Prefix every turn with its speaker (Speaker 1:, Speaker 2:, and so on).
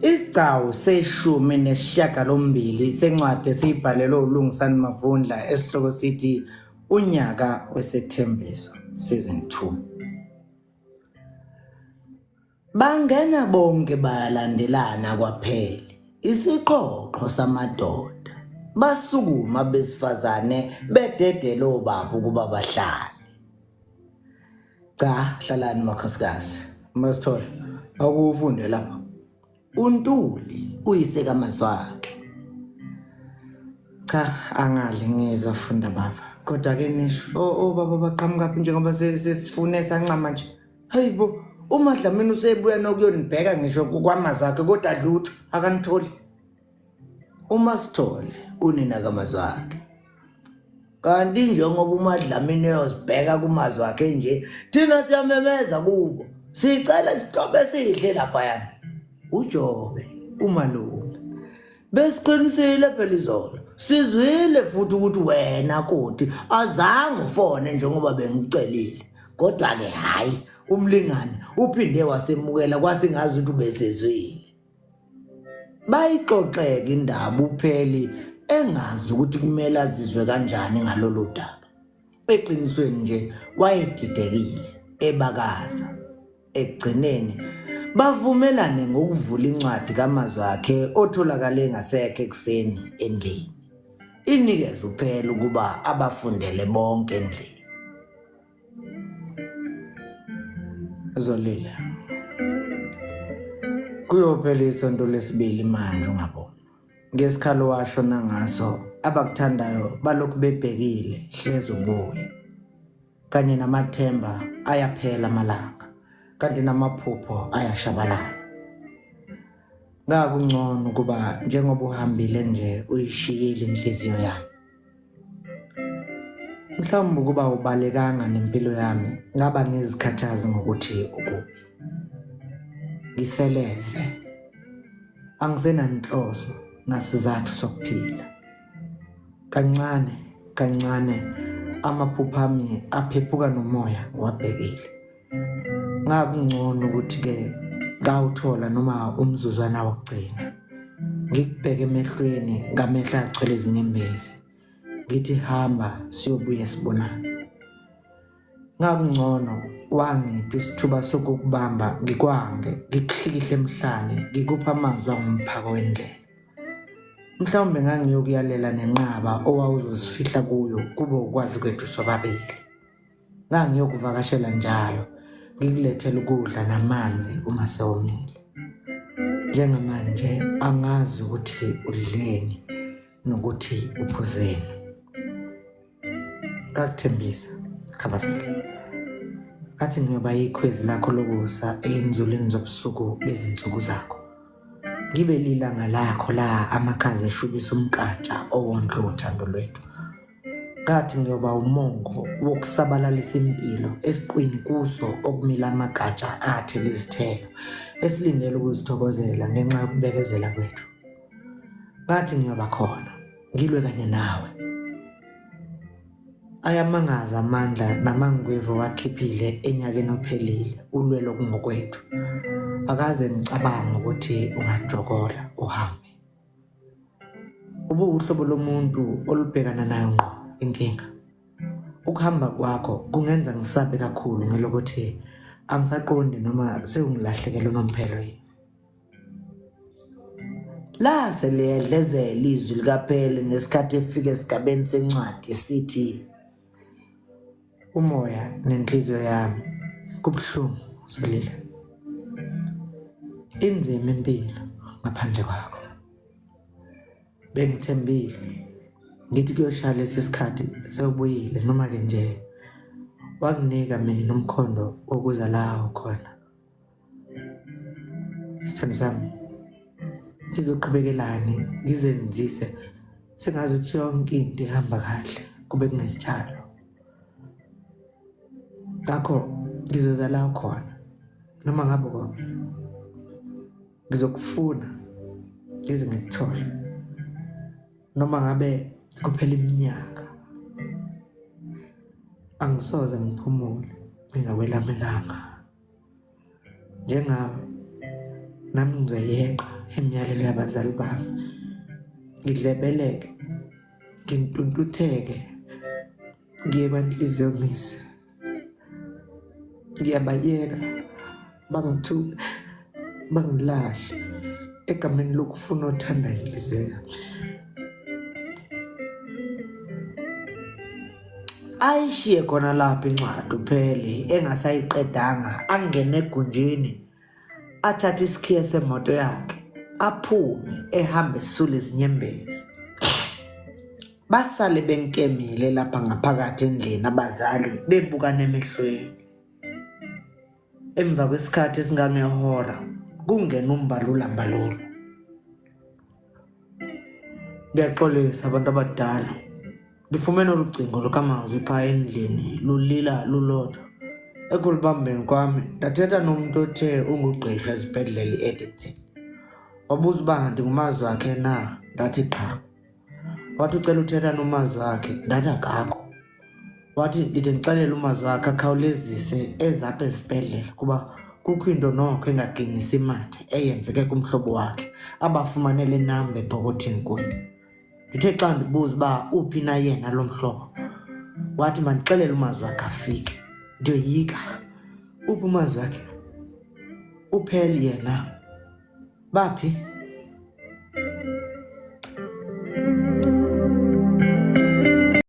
Speaker 1: Isigcawu seshumi nesishiyagalombili sencwadi esiyibhalelwe uLungisani Mavundla esihloko sithi Unyaka Wesethembiso Season 2. Bangena bonke bayalandelana kwaphela isiqoqo samadoda. Basukuma abesifazane bededela obaba ukuba bahlale. Cha, hlalani makhosikazi. Masithola akufunde lapha. UNtuli uyise kaMazwakhe. Cha, angali ngizofunda baba. Kodwa ke nisho obaba baqhamukaphi njengoba sesifune sancama nje. Hayibo, uMadlamini usebuya nokuyonibheka ngisho kwamazakhe kodwa lutho akanitholi. UMasithole unina kaMazwakhe. Kanti njengoba uMadlamini eyozibheka kumazwi akhe nje, thina siyamemeza kubo. Sicela isihlobo esihle laphayana. UJobe, umalume. Besiqinisile phela izolo. Sizwile futhi ukuthi wena koti azange ufone njengoba bengicelile. Kodwa ke hayi, umlingani uphinde wasemukela kwasingazi ukuthi ubesezwile. Bayixoxeke indaba uPheli engazi ukuthi kumele azizwe kanjani ngalolu daba. Eqinisweni nje wayedidekile, ebakaza. Ekugcineni bavumelane ngokuvula incwadi kaMazwakhe otholakale engasekho ekuseni endlini. Inikeze uPheli ukuba abafundele bonke endlini. Zolile. Kuyophela isonto lesibili manje ungabona. Ngesikhalo washo nangaso abakuthandayo balokhu bebhekile hleze ubuye. Kanye namathemba ayaphela amalanga kanti namaphupho ayashabalala. Ngakungcono ukuba njengoba uhambile nje uyishiyile inhliziyo yami. Mhlawumbe ukuba ubalekanga nempilo yami ngaba ngizikhathazi ngokuthi ukuphi. Ngiseleze. Angisenanhloso nasizathu sokuphila. Kancane kancane amaphupho ami aphephuka nomoya ngiwabhekile. Ngakungcono ukuthi-ke ngawuthola noma umzuzwana wokugcina. Ngikubheke emehlweni ngamehlo agcwele izinyembezi. Ngithi hamba siyobuye sibonane. Ngakungcono wangipha isithuba sokukubamba ngikwange ngikuhlikihle emhlane ngikupha amazwi angumphako wendlela. Mhlawumbe ngangiyokuyalela nenqaba owawuzozifihla kuyo kube ukwazi kwethu sobabili. Ngangiyokuvakashela njalo ngikulethela ukudla namanzi uma sewomile. Njengamanje angazi ukuthi udleni nokuthi uphuzeni. Ngakuthembisa Khabazela. Ngathi ngiyoba yikhwezi lakho lokusa ey'nzulwini zobusuku bezinsuku zakho. Ngibe lilanga lakho la amakhaza eshubisa umnkantsha owondla uthando lwethu. Ngathi ngiyoba umongo wokusabalalisa impilo esiqwini kuso okumila amagatsha athela izithelo esilindele ukuzithokozela ngenxa yokubekezela kwethu. Ngathi ngiyoba khona ngilwe kanye nawe. Ayamangaza amandla namangwevu owakhiphile enyakeni ophelile ulwelo kungokwethu. Akaze ngicabanga ukuthi ungajokola uhambe. Ubuwuhlobo lomuntu olubhekana nayo ngqo inkinga. Ukuhamba kwakho kungenza ngisabe kakhulu ngelokuthi angisaqondi noma sewungilahlekele unomphelo yini. Lase liyedlezela izwi likaPheli ngesikhathi efika esigabeni sencwadi esithi umoya nenhliziyo yami kubuhlungu Zolile. Inzima impilo ngaphandle kwakho. Bengithembile ngithi kuyoshaya lesi sikhathi sewubuyile noma-ke nje wanginika mina umkhondo wokuza la ukhona. Sithando sami, ngizoqhubekelani ngizenzise sengazi ukuthi yonke into ihamba kahle kube kungenjalo. Ngakho ngizoza la ukhona noma ngabe ukuphi. Ngizokufuna ngize ngikuthole noma ngabe kuphela iminyaka. Angisoze ngiphumule ngingawelamelanga. Njengawe nami ngizoyeqa Imiyalelo yabazali bami. Ngidlebeleke, ngintuntutheke, ngiye kwanhliziyo ngise. Ngiyabayeka bangithuke, bangilahle egameni lokufuna othanda inhliziyo yami. Ayishiye khona lapho incwadi uphele engasayiqedanga angene egunjini athathe isikhiye semoto yakhe aphume ehambe esula izinyembezi. Basale benkemile lapha ngaphakathi endlini abazali bebukana emehlweni. Emva kwesikhathi esingangehora kungena uMbalula Mbalula. Ndiyaxolisa abantu abadala. Ndifumene olu cingo lukaMazwi phaa endlini lulila lulodwa. Ekulibambeni kwami ndathetha nomntu othe ungugqirha esibhedlele i-Addington. Wabuza uba ndingumazi wakhe na, ndathi qha. Wathi ucela uthetha nomazi wakhe, ndathi akakho. Wathi ndide ndixelele umazi wakhe akhawulezise eze apha esibhedlele kuba kukho into noko engaginyisi mathe eyenzeke kumhlobo wakhe abafumane le namba epokothini kuye. Ndithe xa ndibuza uba uphi na yena lo mhlobo, wathi mandixelele umazi wakhe afike. Ndiyoyika. Uphi umazi wakhe? Uphel yena. Baphi?